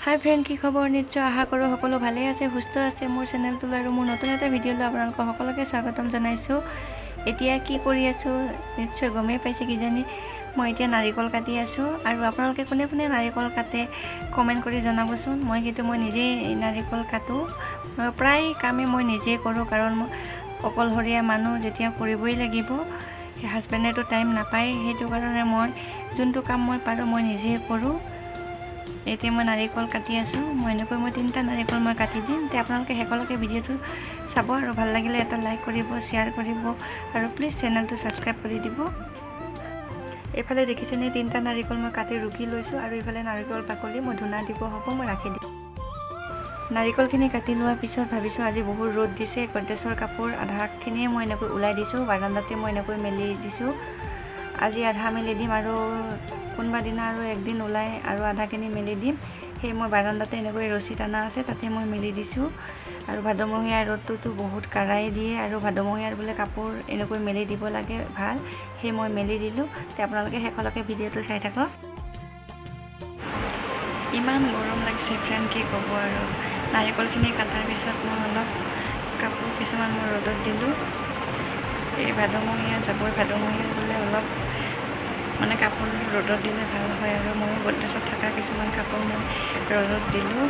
হাই friend, কি খবৰ? নিশ্চয় আশা কৰোঁ সকলো ভালেই আছে, সুস্থ আছে। মোৰ চেনেলটোলৈ আৰু মোৰ নতুন এটা ভিডিঅ'লৈ আপোনালোকক সকলোকে স্বাগতম জনাইছোঁ। এতিয়া কি কৰি আছোঁ নিশ্চয় গমেই পাইছে কিজানি। মই এতিয়া নাৰিকল কাটি আছোঁ আৰু আপোনালোকে কোনে কোনে নাৰিকল কাটে কমেণ্ট কৰি জনাবচোন। মই কিন্তু মই নিজেই নাৰিকল কাটোঁ, প্ৰায় কামেই মই নিজেই কৰোঁ, কাৰণ মই অকলশৰীয়া মানুহ, যেতিয়া কৰিবই লাগিব। হাজবেণ্ডেতো টাইম নাপায়, সেইটো কাৰণে মই যোনটো কাম মই পাৰোঁ মই নিজেই কৰোঁ। এতিয়া মই নাৰিকল কাটি আছোঁ। মই এনেকৈ মই তিনিটা নাৰিকল মই কাটি দিম। এতিয়া আপোনালোকে শেষলৈকে ভিডিঅ'টো চাব আৰু ভাল লাগিলে এটা লাইক কৰিব, শ্বেয়াৰ কৰিব আৰু প্লিজ চেনেলটো ছাবস্ক্ৰাইব কৰি দিব। এইফালে দেখিছেনে তিনিটা নাৰিকল মই কাটি ৰুকি লৈছোঁ আৰু এইফালে নাৰিকল বাকলি মই ধূনা দিব হ'ব, মই ৰাখি দিম। নাৰিকলখিনি কাটি লোৱাৰ পিছত ভাবিছোঁ আজি বহুত ৰ'দ দিছে, গডৰেজৰ কাপোৰ আধাখিনিয়ে মই এনেকৈ ওলাই দিছোঁ, বাৰাণ্ডাতে মই এনেকৈ মেলি দিছোঁ। আজি আধা মেলি দিম আৰু কোনোবা দিনা আৰু একদিন ওলাই আৰু আধাখিনি মেলি দিম। সেই মই বাৰাণ্ডাতে এনেকৈ ৰছী টানা আছে, তাতে মই মেলি দিছোঁ। আৰু ভাদমহীয়া ৰ'দটোতো বহুত কাঢ়াই দিয়ে আৰু ভাদমহীয়াৰ বোলে কাপোৰ এনেকৈ মেলি দিব লাগে ভাল, সেই মই মেলি দিলোঁ। তে আপোনালোকে শেষলৈকে ভিডিঅ'টো চাই থাকক। ইমান গৰম লাগিছে ফ্ৰেণ্ড, কি ক'ব আৰু। নাৰিকলখিনি কটাৰ পিছত মই অলপ কাপোৰ কিছুমান মই ৰ'দত দিলোঁ। এই ভাদমহীয়া যাবই, ভাদমহীয়া বোলে অলপ মানে কাপোৰ ৰ'দত দিলে ভাল হয় আৰু ময়ো গডৰেজত থকা কিছুমান কাপোৰ মই ৰ'দত দিলোঁ।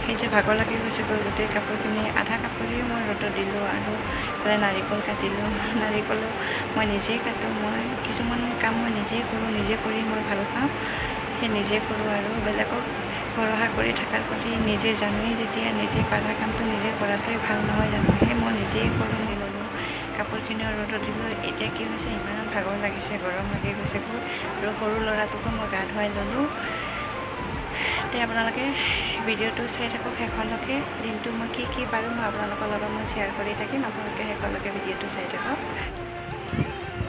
সেই যে ভাগৰ লাগি গৈছেগৈ, গোটেই কাপোৰখিনি আধা কাপোৰেই মই ৰ'দত দিলোঁ আৰু এইফালে নাৰিকল কাটিলোঁ। নাৰিকলো মই নিজেই কাটোঁ, মই কিছুমান কাম মই নিজেই কৰোঁ, নিজে কৰি মই ভাল পাওঁ, সেই নিজে কৰোঁ আৰু বেলেগক ভৰসা কৰি থকাৰ প্ৰতি নিজে জানোৱেই যেতিয়া নিজে পাৰা কামটো নিজে কৰাটোৱে ভাল নহয় জানো, সেই মই নিজেই কৰোঁ। ল'লোঁ কাপোৰখিনিও ৰ'দত দিলোঁ। এতিয়া কি হৈছে, ইমান ভাগৰ লাগিছে, গৰম লাগি গৈছেগৈ আৰু সৰু ল'ৰাটোকো মই গা ধুৱাই ল'লোঁ। এতিয়া আপোনালোকে ভিডিঅ'টো চাই থাকক শেষলৈকে। দিনটো মই কি কি পাৰোঁ মই আপোনালোকৰ লগত মই শ্বেয়াৰ কৰি থাকিম, আপোনালোকে শেষলৈকে ভিডিঅ'টো চাই থাকক।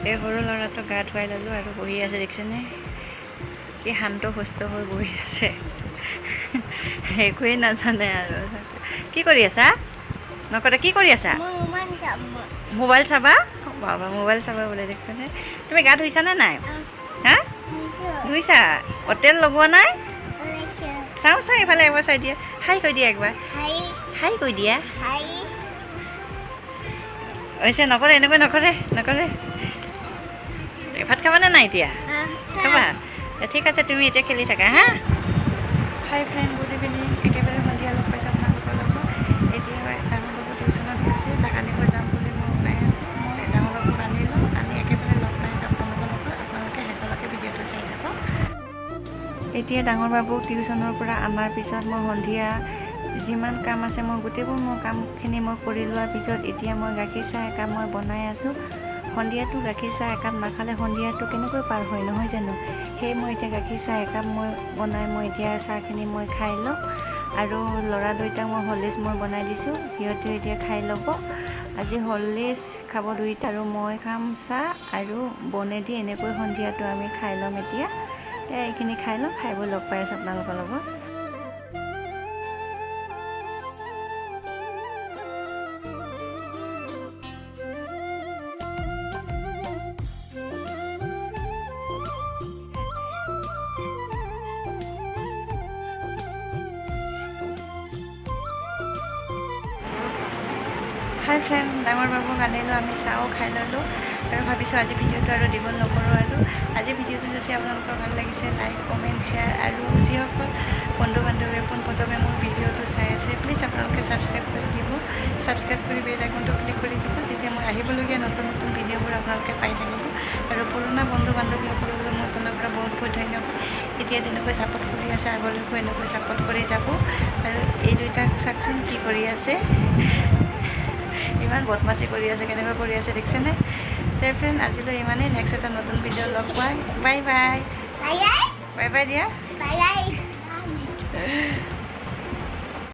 এই সৰু ল'ৰাটোক গা ধুৱাই ল'লোঁ আৰু বহি আছে, দেখিছেনে কি শান্ত সুস্থ হৈ বহি আছে, একোৱেই নাজানে আৰু। কি কৰি আছা নকৰে, কি কৰি আছা? মোবাইল চাবা? বাবা মোবাইল চাবা বোলে, দেখিছেনে? তুমি গা ধুইছানে নাই? হা, ধুইছা? তেল লগোৱা নাই? চাওঁ চাওঁ, এইফালে একবাৰ চাই দিয়া, হাই কৈ দিয়া একবাৰ, হাই কৈ দিয়া। হৈছে, নকৰে এনেকৈ, নকৰে নকৰে। ভাত খাবানে নাই এতিয়া? খাবা? ঠিক আছে, তুমি এতিয়া খেলি থাকা। হা, হাই ফ্ৰেণ্ড, গুড ইভিনিং। একেবাৰে সন্ধিয়া লগ পাইছোঁ আপোনালোকৰ লগত। এতিয়া ডাঙৰ বাবু টিউশ্যনত গৈছে, তাক আনিব যাম বুলি মই ওলাই আছোঁ। মই ডাঙৰ বাবুক আনিলোঁ, আনি একেবাৰে লগ পাইছোঁ আপোনালোকৰ লগত। আপোনালোকে শেষলৈকে ভিডিঅ'টো চাই থাকক। এতিয়া ডাঙৰ বাবুক টিউশ্যনৰ পৰা অনাৰ পিছত মই সন্ধিয়া যিমান কাম আছে মই গোটেইবোৰ মোৰ কামখিনি মই কৰি লোৱাৰ পিছত এতিয়া মই গাখীৰ চাহ একাপ মই বনাই আছোঁ। সন্ধিয়াটো গাখীৰ চাহ একাপ নাখালে সন্ধিয়াটো কেনেকৈ পাৰ হয় নহয় জানো? সেই মই এতিয়া গাখীৰ চাহ একাপ মই বনাই মই এতিয়া চাহখিনি মই খাই লওঁ আৰু ল'ৰা দুইটাক মই হৰলিক্স মই বনাই দিছোঁ, সিহঁতেও এতিয়া খাই ল'ব। আজি হৰলিক্স খাব দুইটা আৰু মই খাম চাহ আৰু বনেদি এনেকৈ সন্ধিয়াটো আমি খাই ল'ম। এতিয়া এইখিনি খাই লওঁ, খাই বৈ লগ পাই আছোঁ আপোনালোকৰ লগত। হাই ফ্ৰেণ্ড, ডাঙৰ বাবুক আনিলোঁ, আমি চাহো খাই ল'লোঁ আৰু ভাবিছোঁ আজি ভিডিঅ'টো আৰু দীঘল নকৰোঁ। আৰু আজি ভিডিঅ'টো যদি আপোনালোকৰ ভাল লাগিছে লাইক, কমেণ্ট, শ্বেয়াৰ আৰু যিসকল বন্ধু বান্ধৱীয়ে পোনপ্ৰথমে মোৰ ভিডিঅ'টো চাই আছে প্লিজ আপোনালোকে ছাবস্ক্ৰাইব কৰি দিব। ছাবস্ক্ৰাইব কৰি বেল আইকনটো ক্লিক কৰি দিব, তেতিয়া মই আহিবলগীয়া নতুন নতুন ভিডিঅ'বোৰ আপোনালোকে পাই থাকিব। আৰু পুৰণা বন্ধু বান্ধৱীসকললৈ মোৰ ফালৰ পৰা বহুত বহুত ধন্যবাদ। এতিয়া যেনেকৈ ছাপোৰ্ট কৰি আছে আগলৈকো এনেকৈ ছাপোৰ্ট কৰি যাব। আৰু এই দুইটাক চাওকচোন কি কৰি আছে, ইমান বদমাচি কৰি আছে, কেনেকৈ কৰি আছে দেখিছেনে? তে ফ্ৰেণ্ড, আজিলৈ ইমানেই। নেক্সট এটা নতুন ভিডিঅ' লগ পাই। বাই বাই, বাই বাই দিয়া।